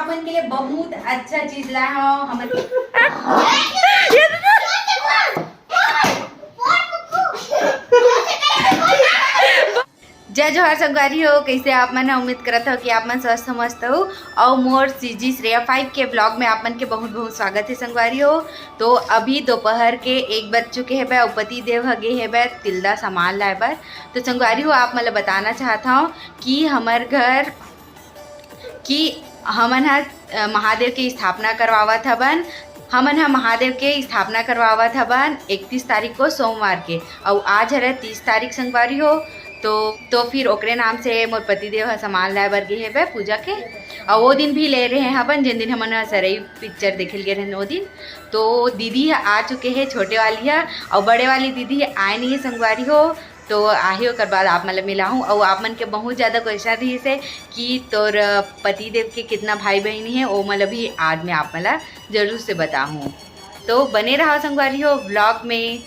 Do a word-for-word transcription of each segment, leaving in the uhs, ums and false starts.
अपन के लिए बहुत अच्छा चीज लाए हो हमन। जय जोहार संगवारी हो, कैसे आप मन ह? उम्मीद करत हो कि आप मन स्वस्थ मस्त हो। और मोर सीजी श्रेया फाइव के ब्लॉग में आप मन के बहुत बहुत स्वागत है संगवारी हो। तो अभी दोपहर के एक बज चुके हे बे, अउ पति देव ह गे हे बे तिल्दा सामान लाए बर। तो संगवारी हो, आप मन ल बताना चाहत हव कि हमर घर कि हमन ह, अ, महादेव के स्थापना करवावत हबन। हमन ह महादेव के स्थापना करवावत हबन इकतीस तारीख को सोमवार के, अउ आज हरे तीस तारीख संगवारी हो। तो, तो फिर ओकरे नाम से मोर पतिदेव ह सामान लाए बर गे हेबे पूजा के, अउ वो दिन भी ले रहे हबन, जिन दिन हमन ह सरई पिक्चर देखे ल गे रहन वो दिन। तो दीदी ह आ चुके हे, छोटे वाली ह, अउ बड़े वाली दीदी आए नहीं है संगवारी हो। तो आही, ओकर बाद आप मन ल मिलाहूँ। अउ आप मन के बहुत ज़्यादा क्वेश्चन रहिस हे कि तोर पति देव के कितना भाई बहिनी हे, ओ मन ल भी आज मैं आप मन ल जरूर से बताहूँ। तो बने रहा संगवारी हो ब्लॉग में।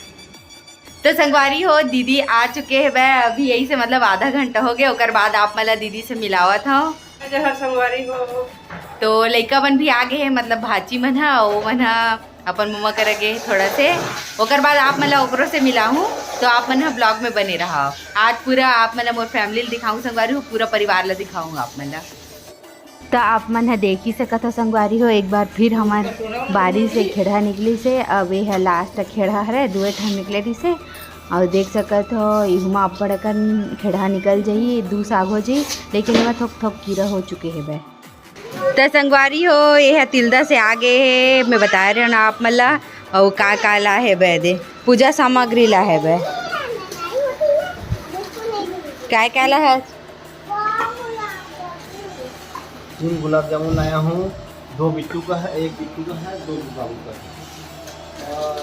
तो संगवारी हो, दीदी आ चुके हे बे अभी यही से, मतलब आधा घंटा हो गया। ओकर बाद आप मन ल दीदी से मिलावत हव। जय जोहार संगवारी हो। तो लइका मन भी आ गे हे, मतलब भाची मन ह, ओ मन ह अपन मम्मा करा गे हे थोड़ा से। ओकर बाद आप मन ल ओकरो से मिलाहूँ, तो आप मन ह ब्लॉग में बने रहा। आज पूरा आप मन ल मोर फैमिली ल दिखाऊँ संगवारी हो, पूरा परिवार ल दिखाऊँ आप मन ल। तो आप मन ह देख ही सकत हो संगवारी हो, एक बार फिर हमर बारी से खेड़ा निकलिस हे। अब ये ह लास्ट खेड़ा हरे, दुए ठन निकले रहिस हे। अउ देख सकत हो, इहू म अब्बड़ अकन खेड़ा निकल जही, दू साग हो जही, लेकिन एमा थोक थोक कीरा हो चुके हे बे। त संगवारी हो, ये ह तिल्दा से आ गे हे, मैं बताए रहे ना आप मन ला। अउ का का ला हे बे दे, पूजा सामग्री ला हे बे। काय काय ला हे? तीन गुलाब जामुन लाया हूँ, दो बिट्टू का है, एक बिट्टू का है, दो बाबू का है। और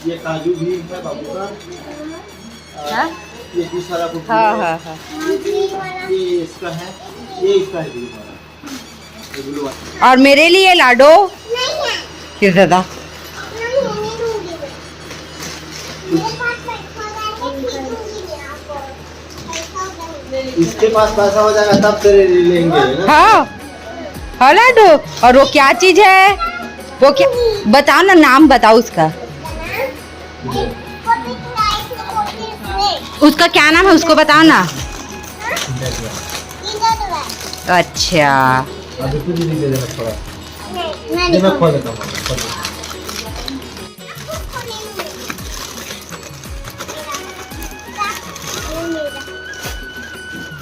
ये काजू भी है बाबू का। और हाँ? ये दूसरा को हाँ, हाँ, हाँ। ये इसका है, ये इसका है blue वाला। और मेरे लिए लाडो। किस दादा? इसके पास पैसा हो जाएगा तब तेरे लिए लेंगे ना। हाँ, हाँ लाडो। और वो क्या चीज है? वो क्या, बताओ ना, नाम बताओ उसका। उसका क्या नाम है, उसको बताओ ना। अच्छा। अभी तुझे भी दे देना थोड़ा। ये मैं खोल देता हूँ, खोल देता हूँ।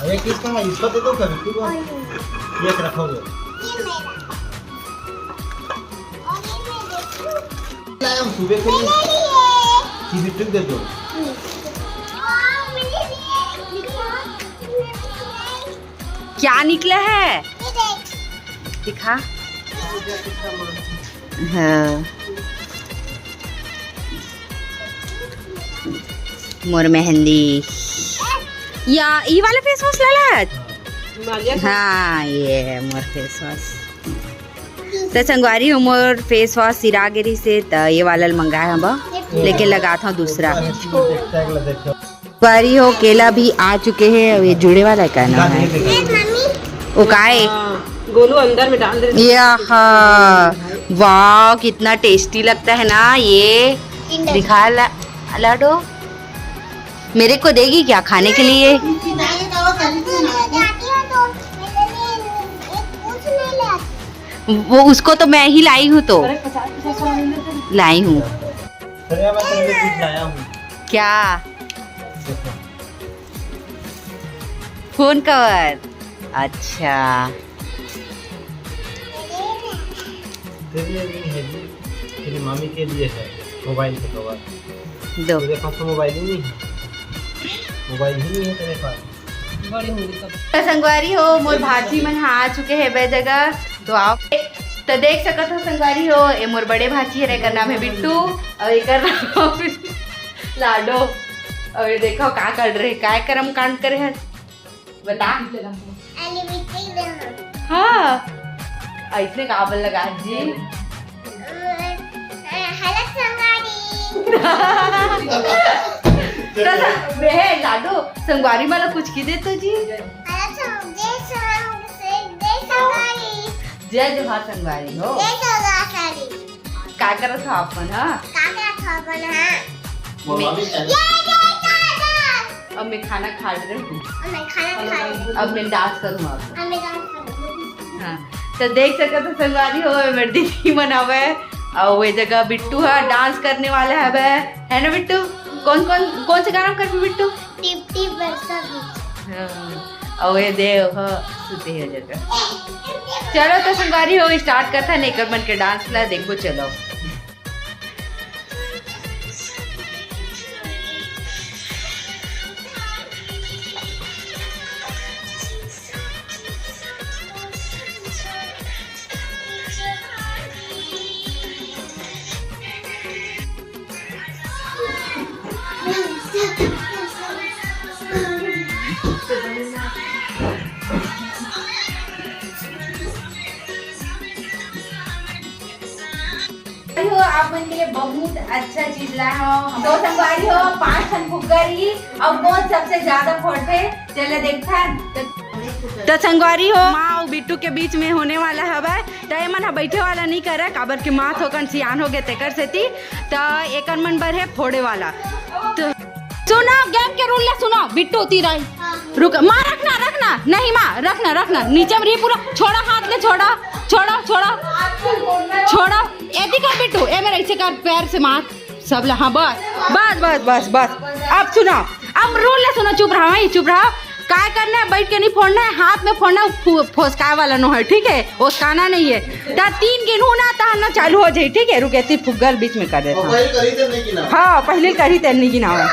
ये किसका है? इसको दे दो कभी, ठीक है? ये रखोगे। लाया हूँ सुबह के लिए। किसी ट्रिक दे दो। क्या निकला है? दिखा। हाँ। मोर मेहंदी। या, ई वाला फेस वॉश लाला? हाँ, ये है मोर फेस वॉश। त संगवारी हो, मोर फेस वॉश सिरा गे रहिस हे, त ये वाला ल मंगाए हव, लेकिन लगात हव दूसरा। संगवारी हो, केला भी आ चुके हे। अब ये जुड़े वाला है, क्या नाम है? वो काय? हाँ, गोलू अंदर में डाल दे। ये, हाँ, वाह, कितना टेस्टी लगता है ना ये। दिखा ला-, लाडो, मेरे को देगी क्या खाने के लिए? वो, उसको तो मैं ही लाई हूँ, तो अरे, पचास पचास वाला ले लेते हैं। लाई हूँ। अरे, मैं तेरे लिए कुछ लाया हूँ। क्या? देखो। Phone cover. अच्छा। तेरे लिए नहीं है जी, तेरी मामी के लिए है मोबाइल का कवर। दो। तेरे पास तो मोबाइल ही नहीं है, मोबाइल ही नहीं है तेरे पास। बड़े होंगे तब। त संगवारी हो, मोर भांची मन ह आ चुके हे बे जगह, तो आओ। त देख सकत हो संगवारी हो, ये मोर बड़े भांची हरे, एकर नाम है बिट्टू, अउ एकर नाम लाडो। अउ ये देखो का कर रहे, काय कर्म कांड करे है, बता। हाँ, ऐसने का बोल लगा जी। हेलो संगवारी। तो स-, बे, लाडो, संगवारी वाला कुछ की दे तो जी। हेलो संग-, जय संग-, जय संगवारी। जय जोहार संगवारी हो। जय जोहार संगवारी। का करत हो आप मन, हाँ? का करत हो आप मन, हाँ? ये, ये खाना। अब मैं खाना खा रही हूँ। अब मैं खाना खा रही हूँ। अब मैं डांस करूँ अब। अब मैं डांस करूँ। हाँ, तो देख सकत हो संगवारी हो, मेरी दीदी मन आवे और वो जगह बिट्टू है, डांस करने वाला है बे, है ना बिट्टू? कौन कौन कौन से गाना कर बिट्टू? टिप टिप बरसा बीच। हाँ, और ये देव हो सुते हो जगह। चलो तो संगवारी हो, स्टार्ट करता है नेकर मन के डांस ला, देखो चलो। हो, आप मन के लिए बहुत अच्छा चीज लाए हो। तो संगवारी हो, पांच ठन फुग्गा रही, अब कौन सबसे ज्यादा फोड़थे, चले देखथन। तो संगवारी हो, माँ अउ बिट्टू के बीच में होने वाला हवय, त एमन ह बैठे वाला नहीं करे, काबर कि माँ थोकन सियान हो गए तेकर सेती, त एकर मन बर है फोड़े वाला। तो सुनो, गेम के रूल ला सुनो, बिट्टू तीरा। रुक, माँ रखना, रखना, नहीं माँ, रखना, रखना, नीचे में रही पूरा, छोड़ा हाथ ले, छोड़ा, छोड़ा, छोड़ा, छोड़ा, एती कर बिट्टू, ए मेरा इसे कर, पैर से मार, सब ला, हाँ, बस, बस, बस, बस, बस। अब सुनो, अब रूल ला सुनो, चुप रहो, वहीं चुप रहो। काय करना है, बैठ के नहीं फोड़ना है, हाथ में फोड़ना है, फु-, फोसकाए वाला नो है, ठीक है, ओसकाना नहीं है। त तीन गिनहूँ ना, तहन ना चालू हो जाई, ठीक है, रुक, एती फुग्गा ल बीच में कर देता हूँ। पहले करी तेन नहीं गिना। हाँ, पहले करी तेन नहीं गिना।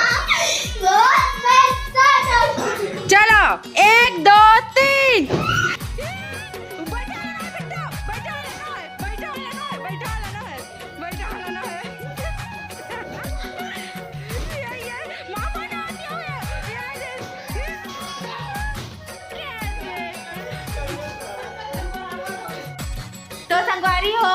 चलो, एक, दो, तीन। तो संगवारी हो,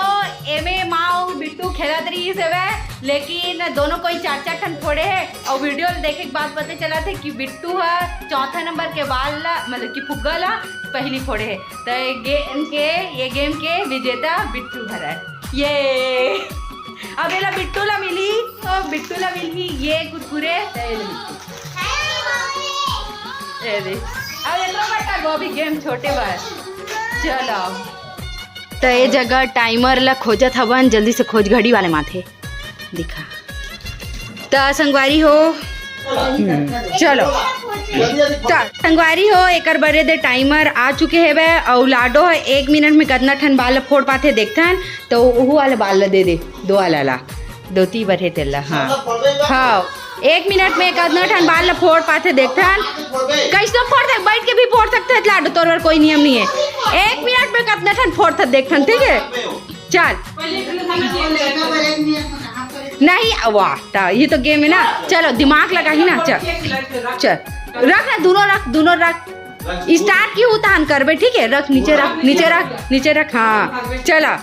एमे माँ अउ बिट्टू खेलत रहिस हवय, लेकिन दोनों कोई चार चार ठन फोड़े हे। अउ वीडियो ल देखे के बाद पता चलत हे कि बिट्टू ह चौथा नंबर के बाल ला, मतलब कि फुग्गा ला पहली फोड़े हे। तो ये गेम के, ये गेम के विजेता बिट्टू हरय। ये अब एला बिट्टू ला मिली, तो बिट्टू ला मिलही ये कुरकुरे, तो ये ले बिट्टू। ए दे। अब एतना बड़का गोभी गेम छोटे बस। चलो। त ए जगह टाइमर ला खोजत हवन, जल्दी से खोज, घड़ी वाले माथे दिखा। त संगवारी हो, हम्म, चलो। त संगवारी हो, एकर बरे दे टाइमर आ चुके हेबे, अउ लाडो ह एक मिनट में कतना ठन बाल ला फोड़ पाथे देखथन। त ओहू वाला बाल ला दे दे, दो वाला ला, दो ती बरे तेला, हाँ। हाँ, एक मिनट में कतना ठन बाल ला फोड़ पाथे देखथन। कैसनो फोड़ दे, बैठ के भी फोड़ सकते हैं लाडो, तोर बर कोई नियम नहीं है। एक मिनट में कतना ठन फोड़थस देखथन, ठीक है? चल। नहीं, वाह, ता, ये तो गेम है ना। चलो, दिमाग लगा ही ना, चल। चल, रख ना, दोनों रख, दोनों रख। स्टार्ट की उतान करबे, ठीक है? रख, नीचे रख, नीचे रख, नीचे रख, हाँ। चला।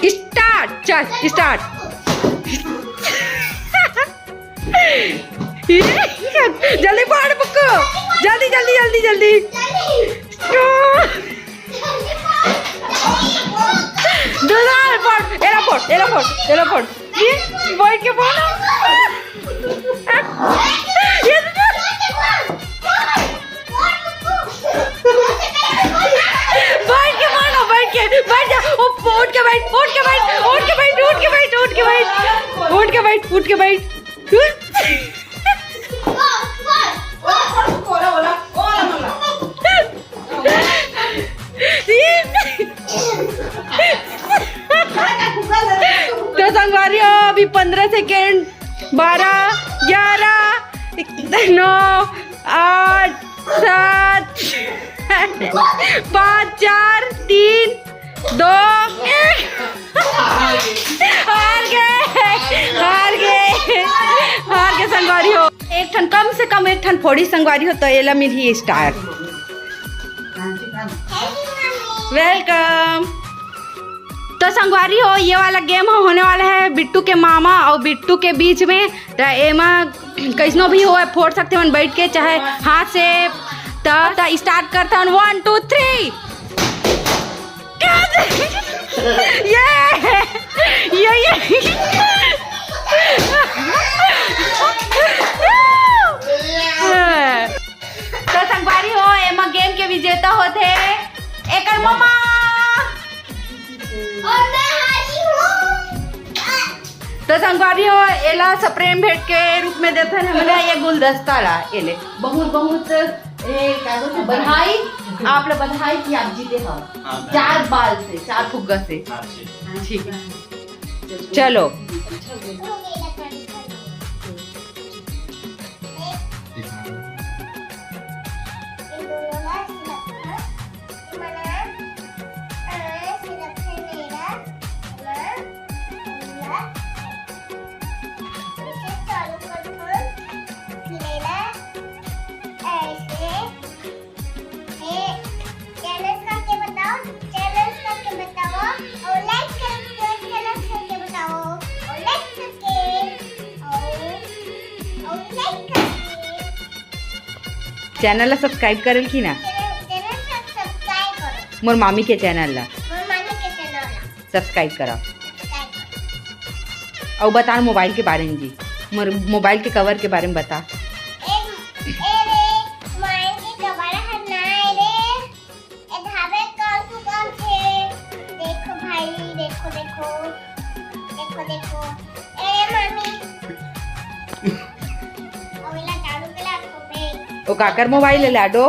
स्टार्ट, चल, स्टार्ट। जल्दी पकड़ पक्को। जल्दी, जल्दी, जल्दी, जल्दी। दूसरा फोड़, एला फोड़, एला फोड़, एला फोड़। ये बैठ के फोड़। ये बैठ के मारो, बैठ के, बैठ जा। ओ, उठ के बैठ, उठ के बैठ, उठ के बैठ, उठ के बैठ, उठ के बैठ, उठ के बैठ, उठ के बैठ। तो संगवारी हो, अभी पन्द्रह सेकंड, बारह, ग्यारह, नौ, आठ, सात, पाँच, चार, तीन, दो, एक। हार गए, हार गए, हार गए संगवारी हो। एक ठन, कम से कम एक ठन फोड़ी संगवारी हो, तो एला मिलही स्टार। वेलकम। तो संगवारी हो, ये वाला गेम ह होने वाला है बिट्टू के मामा और बिट्टू के बीच में। तो एमा कैसनो भी हो, फोड़ सकते हन बैठ के, चाहे हाथ से। तो, तो स्टार्ट करता हूँ, वन, टू, थ्री। ये, ये, ये। तो संगवारी हो, एमा गेम के विजेता होथे एकर ममा। और मैं हारी हूँ। तो संगवारी हो, एला सब प्रेम भेंट के रूप में देथन हमन ये गुलदस्ता ला। एले बहुत बहुत, ए, का बोलथे, बधाई। आप ला बधाई कि आप जीते हो। हाँ, चार बाल से, चार फुग्गा से। हाँ, ठीक। ठीक। चलो। ऐसे। हे, चैलेंज करके बताओ, चैलेंज करके बताओ, और लाइक करके, चैलेंज करके बताओ, और लाइक करके, और, और लाइक करके। चैनल ला सब्सक्राइब करल की ना? चैनल, चैनल सब सब्सक्राइब करो। मोर मामी के चैनल ला। मोर मामी के चैनल ला। सब्सक्राइब करा। सब्सक्राइब करो। अउ बता मोबाइल के बारे में जी, मोर मोबाइल के कवर के बारे में बता। ए, ए रे, मोबाइल के कवर हर ना ए रे। ए धाबे कौन तू कौन थे? देखो भाई, देखो, देखो। देखो, देखो। ए मामी। अउ एला झाड़ू के ला ठोबे। ओ काकर मोबाइल है लाडो? ए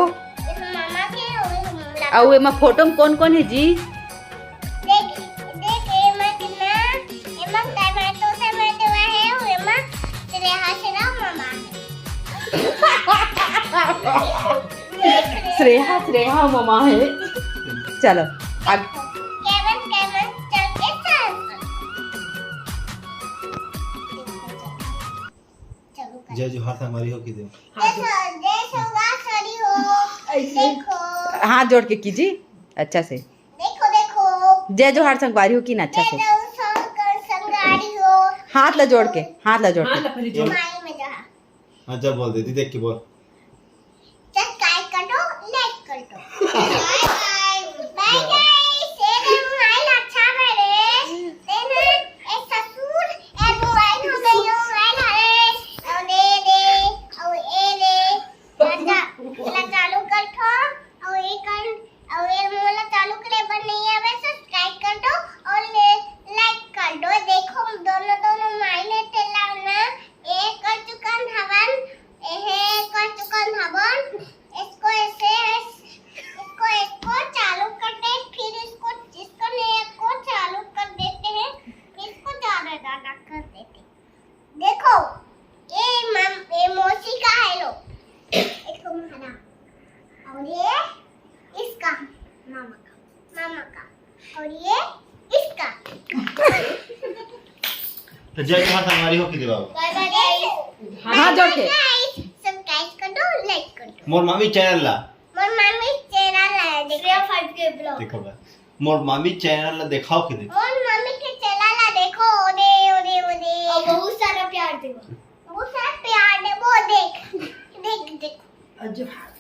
मामा के, ओ मामा। अउ एमा फोटो में कौन कौन है जी? देख, देख, एमा कितना, एमा टमाटो, टमाटो है, एमा श्रेया, श्रेया मामा है। श्रेया, श्रेया मामा है। चलो, आग- केवन, केवन, चल के चल। चलो, कर। जय जोहार संगवारी हो, किदे? जय सो-, जय सोहार सरी हो। ऐसे। देखो। हाथ जोड़ के कीजिए, अच्छा से। देखो, देखो। जय जोहार संगवारी हो की ना अच्छा से। जय जोहार संग-, संगवारी हो। हाथ ला जोड़ के, हाथ ला जोड़ के। हाथ ला पहले जोड़। माई में जा। हाँ, चल बोल दे, देख के बोल। सब्सक्राइब कर दो, लाइक कर दो। बाय बाय। बाय गाइस। ये रे मोबाइल अच्छा करे। तेने ए ससुर, ए मोबाइल हो गई, मोबाइल हरे। और दे दे, और ए दे। लगा, लगा चालू कर दो, और ये कर अउ ये मोला चालू करे बर नइ आवे, सब्सक्राइब कर दो और ले लाइक कर दो। देखो दोनों, दोनों माई ने तेला ना, ये कर चुकन हवन, ये कर चुकन हवन। इसको ऐसे, इसको, इसको चालू कर दे, फिर इसको, इसको नहीं, इसको चालू कर देते हैं, फिर इसको ज्यादा, ज्यादा कर देते हैं। देखो, ये मम-, ये मौसी का है लो। इसको हरा। और ये इसका, मामा का, मामा का। और ये इसका। तो जय जोहार संगवारी हो किदे बाबू। बाय बाय गाइस। हाथ जोड़ के। गाइस, सब्सक्राइब कर दो, लाइक कर दो। मोर मामी चैनल ला। मोर मामी चैनल ला देखो। Shreya five K vlog। देखो बा। मोर मामी चैनल ला देखाओ किदे। मोर मामी के चैनल ला देखो, ओदे, ओदे, ओदे। और बहुत सारा प्यार देवा। बहुत सारा प्यार देवो, देख, देख, देख। और जोहार।